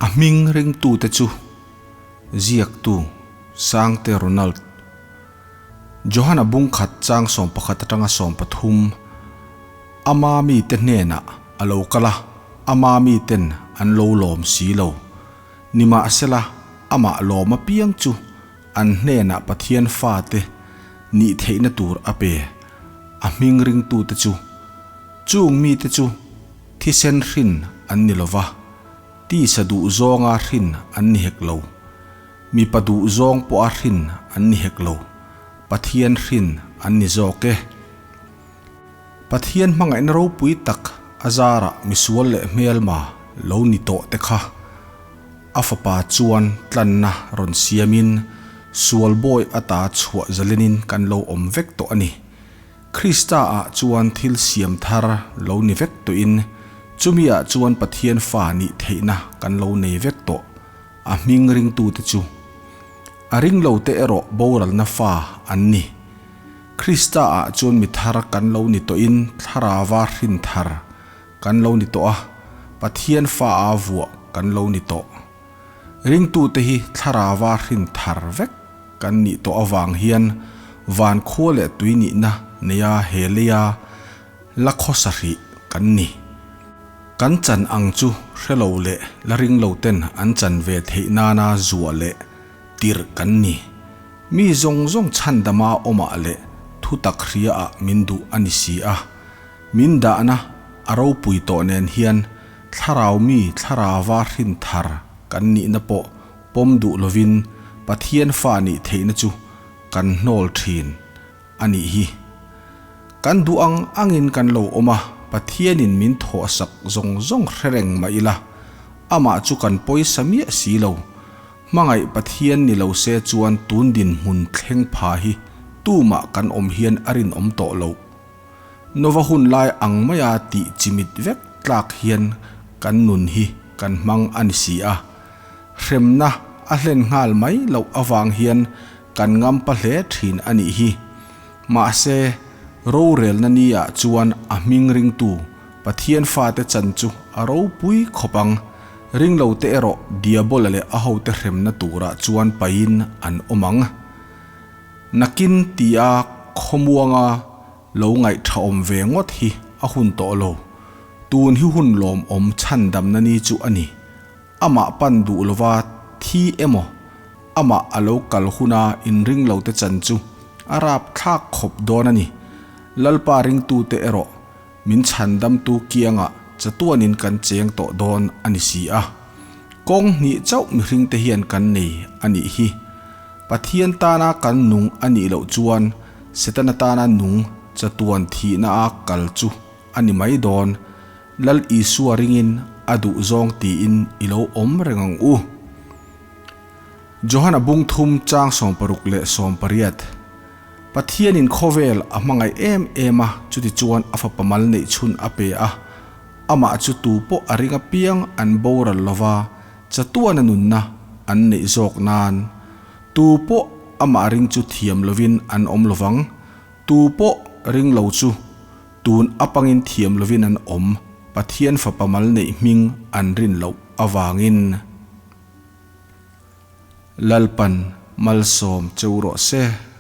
A hming ringtute chu ziaktu Sangte Ronald, Johana bungkhat chang 11 atanga 13, Ama mite hnenah a lo kal a, ama miten an lo lawm si lo. Nimahsela, amah lawm apiang chu an hnenah Pathian fate nih theihna tur a pe. A hming ringtute chu chung mite chu thisen hrin an ni lo va, tisa duh zawnga hrin an ni hek lo. Mipa duh zawng pawha hrin an ni hek lo, Pathian hrin an ni zawk e. Pathian hmangaihna ropui tak a zarah misual leh hmelma lo ni tawh te kha a fapa chuan tlanna rawn siamin sual bawi ata chhuah zalenin kan lo awm vek tawh a ni. Krista ah chuan thil siam thar lo ni vek tawhin chumi ah chuan Pathian fa nih theihna kan lo nei vek tawh a hming ringtute chu. A ringlote erawh boralna fa an ni. Krista ah chuan mi thar kan lo ni tawhin thlarava hrin thar kan lo ni tawh a, Pathian fa a vuah kan lo ni tawh. Ringtute hi thlarava hrin thar vek kan nih tawh avang hian van khua leh tui nihna neia he leia la khawsa hrih kan ni. Kan chan ang chu hre lo leh la ring lo ten an chan ve theih nana zuah leh tirh kan ni. Mi zawng zawng chhandama awmah leh thutak hriaah min duh a ni si a. Min dahna a ropui tawh nen hian thlarau mi thlarauva hrin thar kan nihna pawh pawm duh lovin Pathian fa nih theihna chu kan hnawl thin a nih hi. Kan duh ang angin kan lo awm a, Pathianin min thawhsak zawng zawng hre reng mah ila, amah chu kan pawisa miah si lo. Hmangaih Pathian ni lo se chuan tun dinhmun thleng pha hi tumah kan awm hian a rinawm tawh loh. Nova hun lai ang maia tih chimit vek tlak hian kan nun hi kan hmang a ni si a. Hremna a hlen nghal mai loh avang hian kan ngampa hle thin a nih hi. Mahse, rorelna ni ah chuan a hming ringtu Pathian fate chan chu a ropui khawp ang. Ringlote erawh Diabola leh a hote hremna turah chuan pahin an awm ang. Nakin tia khawmuanga lo ngaihthahawm ve ngawt hi a hun tawh lo. Tun hi hun lawmawm chhandamna ni chu a ni. Amah pan duh lova thi emaw, amah a lo kal huna inringlote chan chu a rapthlak khawp dawn a ni. Lalpa ringtute erawh Min chhandamtu kiangah chatuanin kan cheng tawh dawn a ni si a. Kawng hnih chauh mihringte hian kan nei a nih hi. Pathian tana kan nung a nih loh chuan Setana tana nung chatuan thihna a kal chu a ni mai dawn. Lal Isua ringin a duh zawng tiin i lo awm reng ang u. Johana bung thum chang 60 leh 80. Pathianin khawvel a hmangaih em em a, chutichuan a fapa mal neih chhun a pe a. Amah chu tu pawh a ring apiang an boral lova, chatuana nunna an neih zawk nan. Tu pawh amah ring chu thiam lovin an awm lovang, tu pawh ring lo chu tun apangin thiam lovin an awm, Pathian fapa mal neih hming an rin loh avangin. Lalpan malsawm cheu rawh se.